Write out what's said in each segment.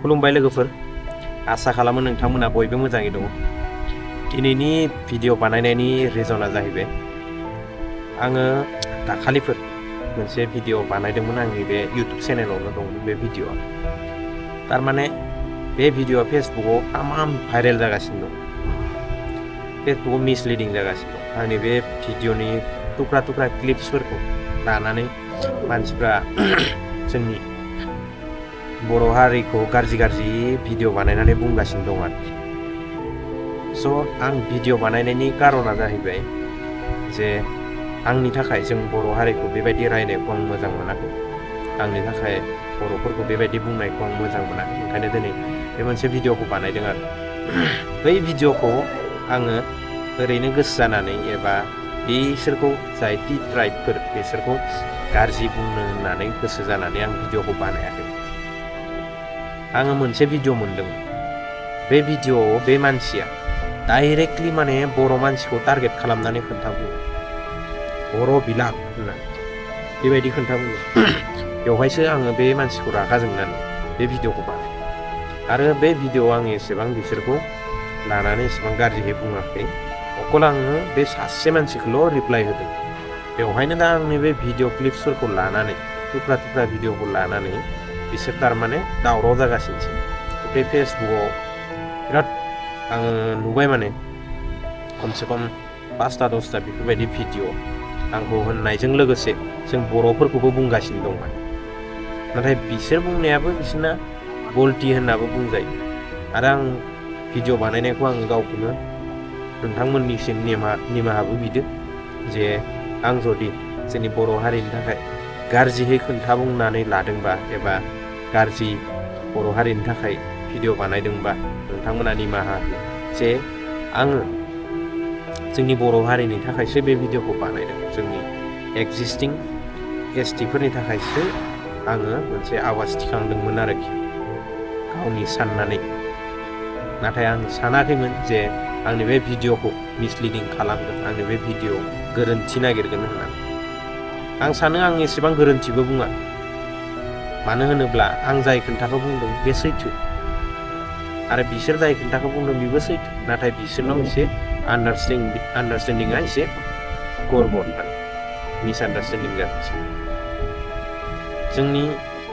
खुलुमबाय लोगोफोर आसा खालामो नोंथांमोना बयबो मोजाङै दङ दिनैनि भिडिअ बानायनायनि रिजना जाहैबाय आङो दाखालिफोर मोनसे भिडिअ बानायदोंमोन आंनि बे इउटिउब चेनेलावनो दं बे भिडिअआ थारमाने बे भिडिअआ फेसबुकआव तामाम भाइरेल जागासिनो दं फेसबुकआव मिसलिडिं जागासिनो दं आंनि बे भिडिअनि टुक्रा टुक्रा क्लिप्सफोरखौ लानानै मानसिफ्रा जोंनि बर' हारिखौ गाज्रि भिडिअ बानायनानै बुंगासिनो दं आरोखि स' आं भिडिअ बानायनायनि कारना जाहैबाय जे आंनि थाखाय जों बर' हारिखौ बेबायदि रायनायखौ आं मोजां मोनाखै आंनि थाखाय बर'फोरखौ बेबायदि बुंनायखौ आं मोजां मोनाखै ओंखायनो दिनै बे मोनसे भिडिअखौ बानायदों आरो बै भिडिअखौ आङो ओरैनो गोसो जानानै एबा बिसोरखौ जाय टि ट्राइबफोर बिसोरखौ गाज्रि बुंनो होननानै गोसो जानानै आं भिडिअखौ बानायाखै आङो मोनसे भिडिअ मोनदों बे भिडिअआव बे मानसिया डाइरेक्टलि माने बर' मानसिखौ टारगेट खालामनानै खोन्थाबुङो बर' बिलाग होननानै बेबायदि खोन्थाबुङो बेवहायसो आङो बे मानसिखौ रागा जोंनानै बे भिडिअखौ बानायो आरो बे भिडिअआव आं एसेबां बिसोरखौ लानानै एसेबां गाज्रियै बुङाखै अकल आङो बे सासे मानसिखौल' रिप्लाइ होदों बेवहायनो दा आंनि बे भिडिअ क्लिप्सफोरखौ लानानै टुक्रा भिडिअखौ लानानै बिसोर थारमाने दावराव जागासिनोसै बे फेसबुकआव बिराद आङो नुबाय माने खमसे खम 5-10 बेफोरबायदि भिडिअ आंखौ होननायजों लोगोसे जों बर'फोरखौबो बुंगासिनो दं माने नाथाय बिसोर बुंनायाबो बिसोरना गलति होननाबो बुंजायो आरो आं भिडिअ बानायनायखौ आं गावखौनो नोंथांमोननिसिम निमाहाबो बिदो जे आं जुदि जोंनि बर' हारिनि थाखाय गाज्रियै खोन्थाबुंनानै लादोंबा एबा गाज्रि बर' हारिनि थाखाय भिडिअ बानायदोंबा नोंथांमोना निमाहा हो जे आङो जोंनि बर' हारिनि थाखायसो बे भिडिअखौ बानायदों जोंनि एक्जिस्टिं एसटिफोरनि थाखायसो आङो मोनसे आवाज थिखांदोंमोन आरोखि गावनि साननानै नाथाय आं सानाखैमोन जे आंनि बे भिडिअखौ मिसलिडिं खालामगोन आंनि बे भिडिअ गोरोन्थि नागिरगोन होननानै आं सानो आं एसेबां गोरोन्थिबो बुङा मानो होनोब्ला आं जाय खोन्थाखौ बुंदों बे सैथो आरो बिसोर जाय खोन्थाखौ बुंदों बेबो सैथो नाथाय बिसोरनाव एसे आन्डारस्टेन्डिंआ एसे गरबर मिसआन्डारस्टेन्डिं जादोंसै जोंनि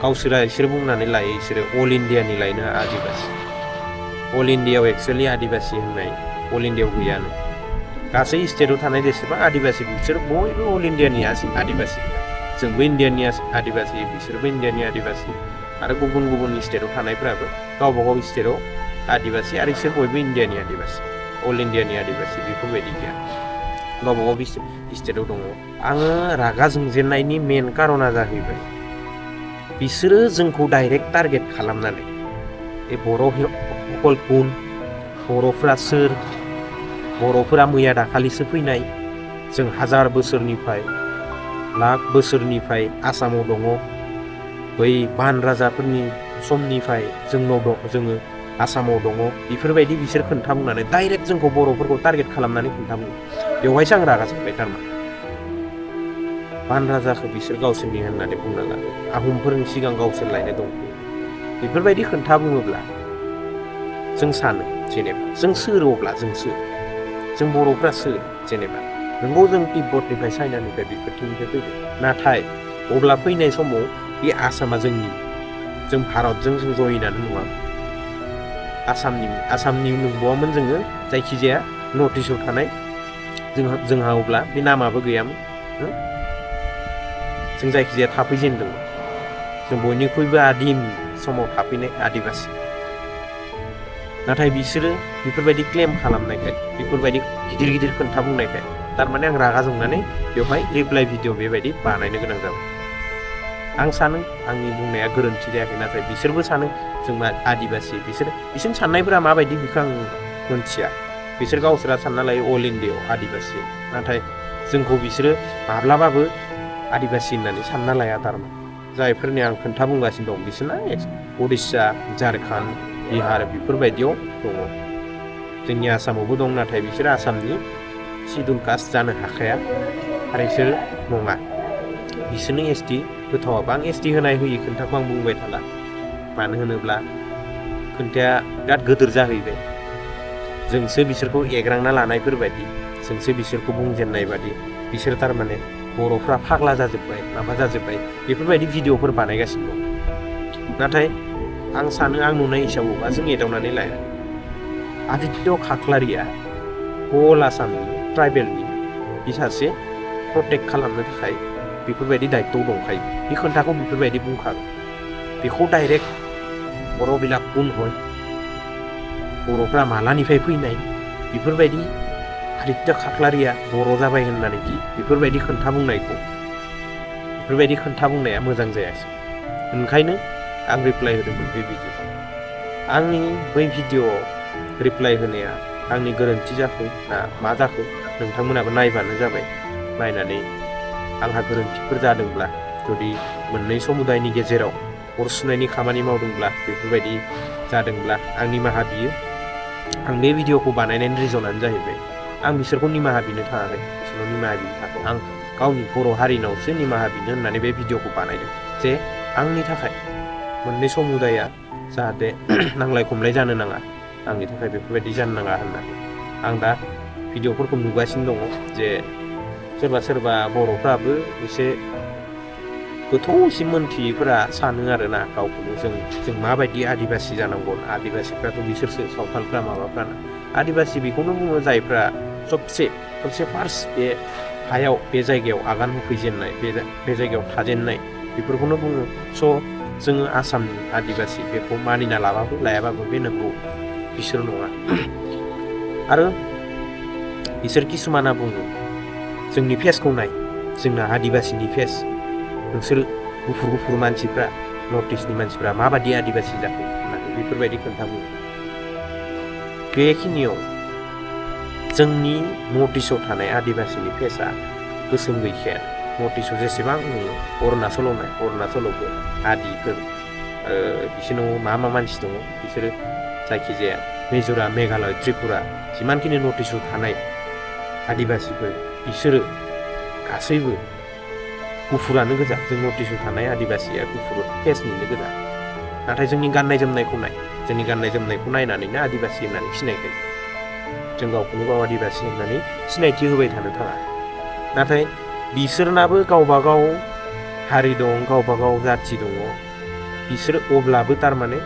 गावसोरा बिसोर बुंनानै लायो बिसोरो अल इण्डियानि लायनो आदिबासि अल इण्डियाआव एक्सुवेलि आदिबासि होननाय अल इण्डियाआव गैयानो गासै स्टेटआव थानाय जेसेबां आदिबासि बिसोर बयबो अल इण्डियानि आदिबासि जोंबो इण्डियानि आदिबासि बिसोरबो इण्डियानि आदिबासि आरो गुबुन स्टेटआव थानायफ्राबो गावबा गाव स्टेटआव आदिबासि आरो बिसोर बयबो इण्डियानि आदिबासि अल इण्डियानि आदिबासि बेफोरबायदि गैया गावबा गाव स्टेटआव दङ आङो रागा जोंजेननायनि मेन कारना जाहैबाय बिसोरो जोंखौ डाइरेक्ट टारगेट खालामनानै बे बर' अकल गुन बर'फ्रा सोर बर'फोरा मैया दाखालिसो फैनाय जों 1000 बोसोरनिफ्राय लाख बोसोरनिफ्राय आसामाव दङ बै बान राजाफोरनि समनिफ्राय जोंनाव दं जोङो आसामाव दङ बेफोरबायदि बिसोर खोन्थाबुंनानै डाइरेक्ट जोंखौ बर'फोरखौ टारगेट खालामनानै खोन्थाबुङो बेवहायसो आं रागा जोंबाय थारमाने बान राजाखौ बिसोर गावसोरनि होननानै बुंना लादों आहमफोरनि सिगां गावसोर लायनो दं बेफोरबायदि खोन्थाबुङोब्ला जों सानो जेनेबा जों सोर अब्ला जों बर'फ्रा सोर जेनेबा नंगौ जों तिब्बतनिफ्राय चाइनानिफ्राय बेफोरथिंनिफ्राय फैदों नाथाय अब्ला फैनाय समाव बे आसामा जों भारतजों जों जयिनानै नङा आसामनि नंबावामोन जोङो जायखिजाया नर्थ इस्टआव थानाय जोंहा अब्ला बे नामाबो गैयामोन जों जायखिजाया थाफैजेनदोंमोन जों बयनिख्रुइबो आदिम समाव थाफैनाय आदिबासि नाथाय बिसोरो बेफोरबायदि क्लेम खालामनायखाय बेफोरबायदि गिदिर खोन्थाबुंनायखाय थारमाने आं रागा जोंनानै बेवहाय रिप्लाइ भिडिअ बेबायदि बानायनो गोनां जाबाय आं सानो आंनि बुंनाया गोरोन्थि जायाखै नाथाय बिसोरबो सानो जों आदिबासि बिसोरनि साननायफोरा माबायदि बेखौ आं मोनथिया बिसोर गावसोरा सानना लायो अल इण्डियाआव आदिबासि नाथाय जोंखौ बिसोरो माब्लाबाबो आदिबासि होननानै सानना लाया थारमाने जायफोरनि आं खोन्थाबुंगासिनो दं बिसोरना उरिस्सा झारखन्ड बिहार बेफोरबायदियाव दङ जोंनि आसामावबो दं नाथाय बिसोर आसामनि सिडुल कास्ट जानो हाखाया आरो बिसोर नङा बिसोरनो एसटि होथावाबा आं एसटि होनाय होयि खोन्थाखौ आं बुंबाय थाला मानो होनोब्ला खोन्थाया बिराद गोदोर जाहैबाय जोंसो बिसोरखौ एग्रांना लानायफोर बायदि जोंसो बिसोरखौ बुंजेननाय बादि बिसोर थारमाने बर'फ्रा फाग्ला जाजोब्बाय माबा जाजोब्बाय बेफोरबायदि भिडिअफोर बानायगासिनो दं नाथाय आं सानो आं नुनाय हिसाबावबा जों एदावनानै लाया आदित्य खाख्लारिया हल आसामनि ट्राइबेलनि बे सासे प्रटेक्ट खालामनो थाखाय बेफोरबायदि दायित्व दंखायो बे खोन्थाखौ बेफोरबायदि बुंखागोन बेखौ डाइरेक्ट बर' बिलाक कुन हय बर'फ्रा मालानिफ्राय फैनाय बेफोरबायदि आदित्य खाख्लारिया बर' जाबाय होननानै बेफोरबायदि खोन्था बुंनाया मोजां जायासै ओंखायनो आं रिप्लाइ होदोंमोन बे भिडिअ आंनि बै भिडिअ रिप्लाइ होनाया आंनि गोरोन्थि जाखो ना मा जाखो नोंथांमोनाबो नायबानो जाबाय नायनानै आंहा गोरोन्थिफोर जादोंब्ला जुदि मोननै समुदायनि गेजेराव अर सुनायनि खामानि मावदोंब्ला बेफोरबायदि जादोंब्ला आं निमाहा बियो आं बे भिडिअखौ बानायनायनि रिजनानो जाहैबाय आं बिसोरखौ निमाहा बिनो थाङाखै बिसोरनाव निमाहा बिनो थाङाखै आं गावनि बर' हारिनावसो निमाहा बिनो होननानै बे भिडिअखौ बानायदों जे आंनि थाखाय मोननै समुदाया जाहाथे नांलाय खमलाय जानो नाङा आंनि थाखाय बेफोरबायदि जानो नाङा होननानै आं दा भिडिअफोरखौ नुगासिनो दङ जे सोरबा बर'फ्राबो एसे गोथौसिम मोनथियैफोरा सानो आरोना गावखौनो जों माबायदि आदिबासि जानांगौ आदिबासिफ्राथ' बिसोरसो सावथालफ्रा माबाफ्राना आदिबासि बेखौनो बुङो जायफ्रा सबसे फार्स्ट बे हायाव बे जायगायाव आगान होफैजेननाय बे जायगायाव थाजेननाय बेफोरखौनो बुङो स' जोङो आसामनि आदिबासि बेखौ मानिना लायाबाबो बे नंगौ बिसोर नङा आरो बिसोर किसुमाना बुङो जोंनि फेसखौ नाय जोंना आदिबासिनि फेस नोंसोर गुफुर मानसिफ्रा नर्थ इस्टनि मानसिफ्रा माबादि आदिबासि जाखो होननानै बेफोरबायदि खोन्था बुङो बेखिनियाव जोंनि नर्थ इस्टआव थानाय आदिबासिनि फेसआ गोसोम गैखाया नर्थ इस्टआव जेसेबां अरुणाचलावबो आदिफोर बिसोरनाव मा मानसि दङ बिसोरो जायखिजाया मिज'राम मेघालय त्रिपुरा जिमानखिनि नर्थ इस्टआव थानाय आदिबासिफोर बिसोरो गासैबो गुफुरानो गोजा जों नर्थ इस्टआव थानाय आदिबासिया गुफुर फेसनिनो गोजा नाथाय जोंनि गाननाय जोमनायखौ नायनानैनो आदिबासि होननानै सिनायखायो जों गावखौनो गाव आदिबासि होननानै सिनायथि होबाय थानो थाङा नाथाय बिसोरनाबो गावबागाव हारि दं गावबागाव जाथि दङ बिसोर अब्लाबो थारमाने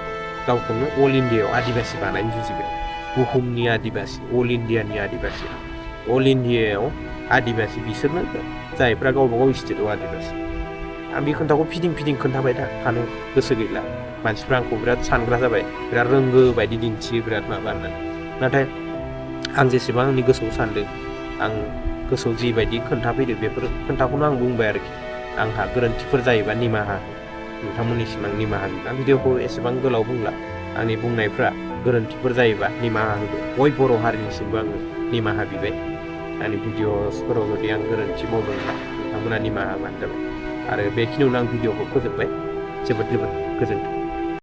गावखौनो अल इण्डियायाव आदिबासि बानायनो जुजिबाय बुहुमनि आदिबासि अल इण्डियानि आदिबासि अल इण्डियायाव आदिबासि बिसोरनो जायफ्रा गावबागाव स्टेटआव आदिबासि आं बे खोन्थाखौ फिदिं खोन्थाबाय थानो गोसो गैला मानसिफ्रा आंखौ बिराद सानग्रा जाबाय बिराद रोंगो बायदि दिन्थियो बिराद माबा होननानै नाथाय आं जेसेबां आंनि गोसोआव सानदों आं गोसोआव जिबायदि खोन्थाफैदो बेफोर खोन्थाखौनो आं बुंबाय आरोखि आंहा गोरोन्थिफोर जायोबा निमाहा नोंथांमोननिसिम आं निमाहा बियो आं भिडिअखौ एसेबां गोलाव बुंला आंनि बुंनायफ्रा गोरोन्थिफोर जायोबा निमाहा होदो बय बर' हारिनिसिमबो आङो निमाहा बिबाय आंनि भिडिअसफोराव जुदि आं गोरोन्थि मावदोंब्ला नोंथांमोना निमाहा होबानो जाबाय आरो बेखिनियावनो आं भिडिअखौ फोजोबबाय जोबोद गोजोन्थों